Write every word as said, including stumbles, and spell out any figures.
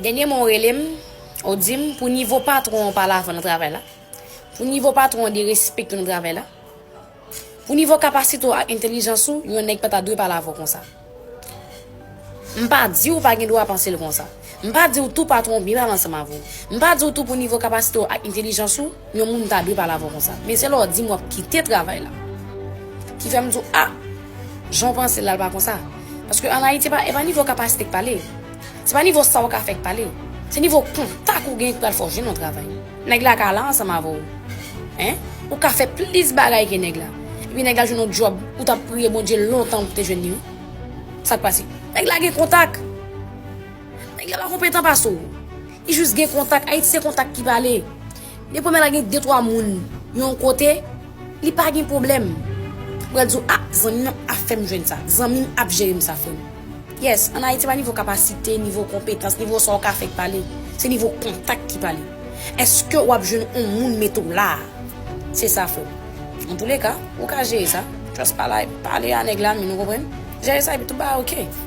Dènyèman, w rele m, w di m, pou nivo patwon w pa lavan nan travay la, pou nivo patwon w derespekte w nan travay la, pou nivo kapasite w ak entèlijans ou, yon nèg pa ta dwe pale avè w konsa. M pa di w pa gen dwa panse l konsa. M pa di w tou patwon w byen pale ansanm avè w. M pa di w tou pou nivo kapasite w ak entèlijans ou, yon moun ta dwe pale avè w konsa. Men se lè w di m w ap kite travay la ki fè m di w, a, jan w panse l la, l pa konsa. Paske ann Ayiti, e pa, e pa nivo kapasite k pale. Se pa nivo sa w ka fè k pale. Se nivo kontak ou gen ki pral fè w jwenn yon travay. Nèg la ka la ansanm avè w. Hein? Ou ka fè plis bagay ke nèg la. Epi nèg la jwenn yon djòb, ou t ap priye Bondye lontan pou te jwenn li, wi. Sa k pase? Nèg la gen kontak. Nèg la pa konpetan pase w. Li jis gen kontak. Ayiti, se kontak ki pale. Depi w wè la gen de twa moun yon kote, li pa gen pwoblèm. Ou pral di w, a, zanmi m ap fè m jwenn sa. Zanmi m ap jere m sa, frè m. Yes, ann Ayiti, pa nivo kapasite, nivo konpetans, nivo sa w ka fè k pale. Se nivo kontak ki pale. Èske w ap jwenn yon moun mete w la a? Se sa, frè m. Antouleka, ou ka jere sa. Just pale, pale a nèg la, men, ou konprann? Jere sa, epi tout bagay oke.